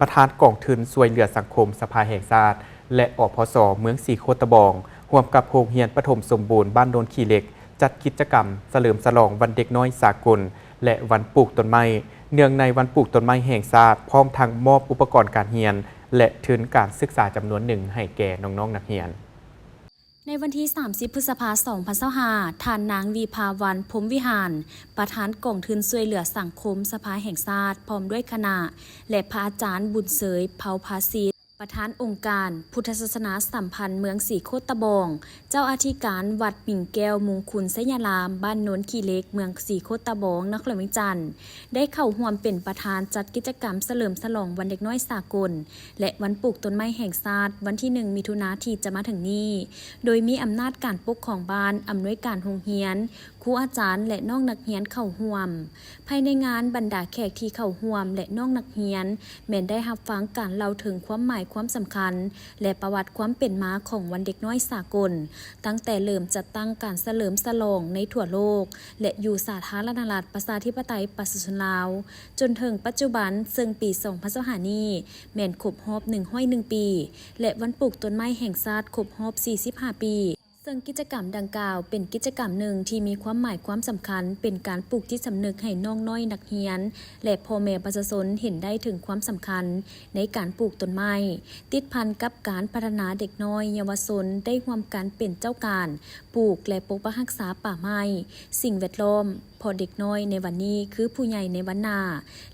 ປະທານກອງທຶນຊ່ວຍເຫຼືອສັງຄົມສະພາແຫ່ງຊາດ ແລະ ອພສ ເມືອງສີໂຄດຕະບອງ ຮ່ວມກັບໂຮງຮຽນປະຖົມສົມບູນບ້ານໂນນຂີ້ເຫຼັກ ຈັດກິດຈະກຳສະເຫຼີມສະຫຼອງວັນເດັກນ້ອຍສາກົນ ແລະ ວັນປູກຕົ້ນໄມ້ ເນື່ອງໃນວັນປູກຕົ້ນໄມ້ແຫ່ງຊາດ, ພ້ອມທັງມອບອຸປະກອນການຮຽນ ແລະ ທຶນການສຶກສາຈຳນວນໜຶ່ງໃຫ້ແກ່ນ້ອງໆນັກຮຽນ. ໃນວັນທີສາມສິບ ພຶດສະພາ ສອງພັນຊາວຫ້າ, ທ່ານນາງ ວິພາວັນ ພົມວິຫານ ປະທານກອງທຶນຊ່ວຍເຫຼືອສັງຄົມສະພາແຫ່ງຊາດ ພ້ອມດ້ວຍຄະນະ ແລະ ພະອາຈານ ບຸນເສີຍ ເພົາພາສິດ ປະທານອົງການພຸດທະສາສະໜາສຳພັນເມືອງສີໂຄດຕະບອງ, ເຈົ້າອະທິການວັດປິງແກ້ວມຸງຄຸນໄຊຍະລາມ ບ້ານໂນນຂີ້ເຫຼັກ ເມືອງສີໂຄດຕະບອງ ນະຄອນຫຼວງວຽງຈັນ ໄດ້ເຂົ້າຮ່ວມເປັນປະທານຈັດກິດຈະກຳສະເຫຼີມສະຫຼອງວັນເດັກນ້ອຍສາກົນ ແລະ ວັນປູກຕົ້ນໄມ້ແຫ່ງຊາດ ວັນທີໜຶ່ງ ມິຖຸນາ ທີ່ຈະມາເຖິງນີ້ ໂດຍມີອຳນາດການປົກຄອງບ້ານ, ອຳນວຍການໂຮງຮຽນ, ຄູອາຈານ ແລະ ນ້ອງນັກຮຽນເຂົ້າຮ່ວມ. ພາຍໃນງານ, ບັນດາແຂກທີ່ເຂົ້າຮ່ວມ ແລະ ນ້ອງນັກຮຽນ ແມ່ນໄດ້ຮັບຟັງການເລົ່າເຖິງຄວາມໝາຍຄວາມສຳຄັນ ແລະ ປະຫວັດຄວາມເປັນມາຂອງວັນເດັກນ້ອຍສາກົນ, ຕັ້ງແຕ່ເລີ່ມຈັດຕັ້ງການສະເຫຼີມສະຫຼອງໃນທົ່ວໂລກ ແລະ ຢູ່ສາທາລະນະລັດ ປະຊາທິປະໄຕ ປະຊາຊົນລາວ ຈົນເຖິງປັດຈຸບັນ, ເຊິ່ງປີສອງພັນຊາວຫ້ານີ້ ແມ່ນຄົບຮອບໜຶ່ງຮ້ອຍໜຶ່ງປີ ແລະ ວັນປູກຕົ້ນໄມ້ແຫ່ງຊາດຄົບຮອບສີ່ສິບຫ້າປີ. ເຊິ່ງກິດຈະກຳດັ່ງກ່າວເປັນກິດຈະກຳໜຶ່ງທີ່ມີຄວາມໝາຍຄວາມສຳຄັນ, ເປັນການປູກຈິດສຳນຶກໃຫ້ນ້ອງນ້ອຍນັກຮຽນ ແລະ ພໍ່ແມ່ປະຊາຊົນເຫັນໄດ້ເຖິງຄວາມສຳຄັນໃນການປູກຕົ້ນໄມ້, ຕິດພັນກັບການພັດທະນາເດັກນ້ອຍເຍົາວະຊົນໄດ້ຮ່ວມກັນເປັນເຈົ້າການ ປູກ ແລະ ປົກປັກຮັກສາປ່າໄມ້, ສິ່ງແວດລ້ອມ, ເພາະເດັກນ້ອຍໃນວັນນີ້ຄືຜູ້ໃຫຍ່ໃນວັນໜ້າ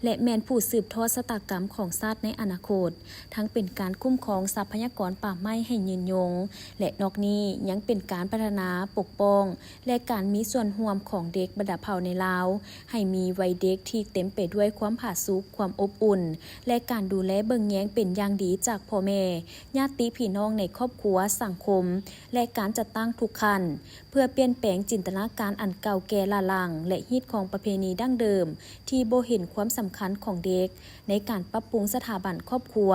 ແລະ ແມ່ນຜູ້ສືບທອດຊະຕາກຳຂອງຊາດໃນອະນາຄົດ, ທັງເປັນການຄຸ້ມຄອງຊັບພະຍາກອນປ່າໄມ້ໃຫ້ຍືນຍົງ ແລະ ນອກນີ້ຍັງເປັນການພັດທະນາ, ປົກປ້ອງ ແລະ ການມີສ່ວນຮ່ວມຂອງເດັກບັນດາເຜົ່າໃນລາວ ໃຫ້ມີໄວເດັກທີ່ເຕັມໄປດ້ວຍຄວາມຜາສຸກ, ຄວາມອົບອຸ່ນ ແລະ ການດູແລເບິ່ງແຍງເປັນຢ່າງດີຈາກພໍ່ແມ່, ຍາດຕິພີ່ນ້ອງໃນຄອບຄົວ, ສັງຄົມ ແລະ ການຈັດຕັ້ງທຸກຂັ້ນ ເພື່ອປ່ຽນແປງຈິນຕະນາການອັນເກົ່າແກ່ລ້າຫຼັງ ແລະ ຮີດຄອງປະເພນີດັ້ງເດີມທີ່ບໍ່ເຫັນຄວາມສຳຄັນຂອງເດັກ ໃນການປັບປຸງສະຖາບັນຄອບຄົວ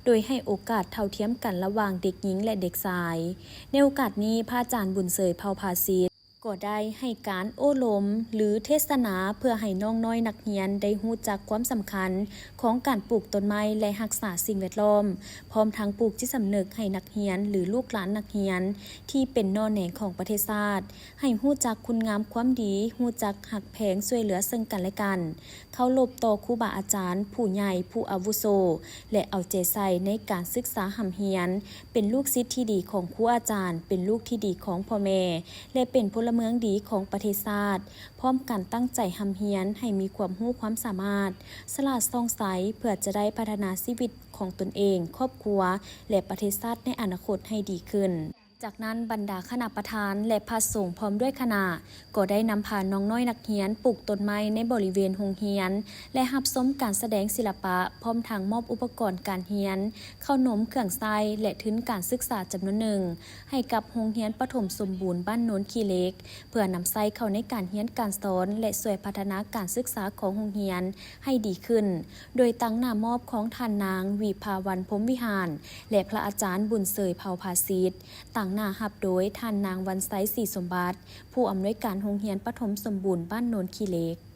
ໂດຍໃຫ້ໂອກາດເທົ່າທຽມກັນລະຫວ່າງເດັກຍິງ ແລະ ເດັກຊາຍ. ໃນໂອກາດນີ້, ພະອາຈານ ບຸນເສີຍ ເພົາພາສິດ ກໍໄດ້ໃຫ້ການໂອ້ລົມ ຫຼື ເທດສະໜາ ເພື່ອໃຫ້ນ້ອງນ້ອຍນັກຮຽນໄດ້ຮູ້ຈັກຄວາມສຳຄັນຂອງການປູກຕົ້ນໄມ້ ແລະ ຮັກສາສິ່ງແວດລ້ອມ, ພ້ອມທັງປູກຈິດສຳນຶກໃຫ້ນັກຮຽນ ຫຼື ລູກຫຼານນັກຮຽນ ທີ່ເປັນໜໍ່ແໜງຂອງປະເທດຊາດ ໃຫ້ຮູ້ຈັກຄຸນງາມຄວາມດີ, ຮູ້ຈັກຮັກແພງຊ່ວຍເຫຼືອເຊິ່ງກັນແລະກັນ, ເຄົາລົບຕໍ່ຄູບາອາຈານ, ຜູ້ໃຫຍ່, ຜູ້ອາວຸໂສ ແລະ ເອົາໃຈໃສ່ໃນການສຶກສາຮ່ຳຮຽນ, ເປັນລູກສິດທີ່ດີຂອງຄູອາຈານ, ເປັນລູກທີ່ດີຂອງພໍ່ແມ່ ແລະ ເປັນພົນລະເມືອງດີຂອງປະເທດຊາດ, ພ້ອມກັນຕັ້ງໃຈຮ່ຳຮຽນໃຫ້ມີຄວາມຮູ້ຄວາມສາມາດ, ສະຫຼາດສ່ອງໃສ ເພື່ອຈະໄດ້ພັດທະນາຊີວິດຂອງຕົນເອງ, ຄອບຄົວ ແລະ ປະເທດຊາດໃນອະນາຄົດໃຫ້ດີຂຶ້ນ. ຈາກນັ້ນ, ບັນດາຄະນະປະທານ ແລະ ພະສົງພ້ອມດ້ວຍຄະນະ ກໍໄດ້ນຳພານ້ອງນ້ອຍນັກຮຽນປູກຕົ້ນໄມ້ໃນບໍລິເວນໂຮງຮຽນ ແລະ ຮັບຊົມການສະແດງສິລະປະ, ພ້ອມທັງມອບອຸປະກອນການຮຽນ, ເຂົ້າໜົມເຄື່ອງໃຊ້ ແລະ ທຶນການສຶກສາຈຳນວນໜຶ່ງ ໃຫ້ກັບໂຮງຮຽນປະຖົມສົມບູນບ້ານໂນນຂີ້ເຫຼັກ ເພື່ອນຳໃຊ້ເຂົ້າໃນການຮຽນການສອນ ແລະ ຊ່ວຍພັດທະນາການສຶກສາຂອງໂຮງຮຽນໃຫ້ດີຂຶ້ນ, ໂດຍຕາງໜ້າມອບຂອງທ່ານນາງ ວິພາວັນ ພົມວິຫານ ແລະ ພະອາຈານ ບຸນເສີຍ ເພົາພາສິດ, ຕາງໜ້າຮັບໂດຍທ່ານນາງ ວັນໄຊ ສີສົມບັດ ຜູ້ອຳນວຍການໂຮງຮຽນປະຖົມສົມບູນບ້ານໂນນຂີ້ເຫຼັກ.